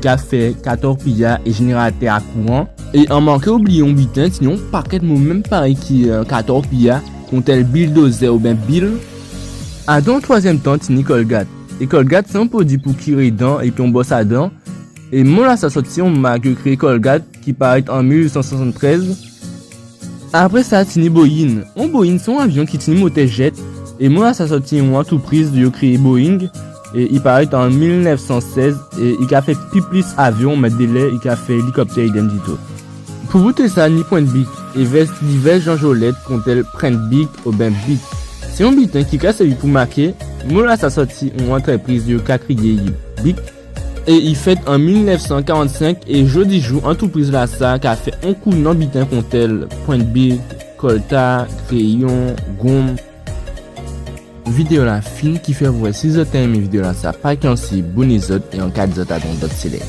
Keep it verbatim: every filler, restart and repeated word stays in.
ka fè Caterpillar é jénératè a kouran. É an manké oubliyé on biten, tini on pakèt mo menm parèy ki, euh, Caterpillar, kontèl bildozè oben bil. Adan on twazyèm tan, tini Colgate. É Colgate, sé on pwodui pou kiré dan épi on bwòs a dan. É mo-lasa sòti on mak yo kriyé Colgate ki parèt an mil uit san swasanntrèz. Apré sa, tini Boeing. On Boeing sé on avyon ki tini motè jet. É mo-lasa sòti on antoupriz yo kriyé Boeing. É i parèt an mil nèf san sèz. É i ka fè pi plis avyon, mé délè i ka fè élikoptè idèm dito. Pou bout sa, ni pwent Bic, évè divès jan jolèt, kontèl pwent Bic oben Bic. Sé on biten ki ka sèvi pou maké. Mo-lasa sòti on antrepriz yo ka kriyé Bic. É i fèt an mil nèf san karannsenk, é jòdijou, antoupriz-lasa ka fè on kou nan biten kontèl pwent Bic, kòlta, kréyon, gonm. Vidéo-la fin, kifè vwè si zòt té enmé vidéo-lasa, pa kyansé abonné zòt é an ka di zòt a on dòt sèlèk.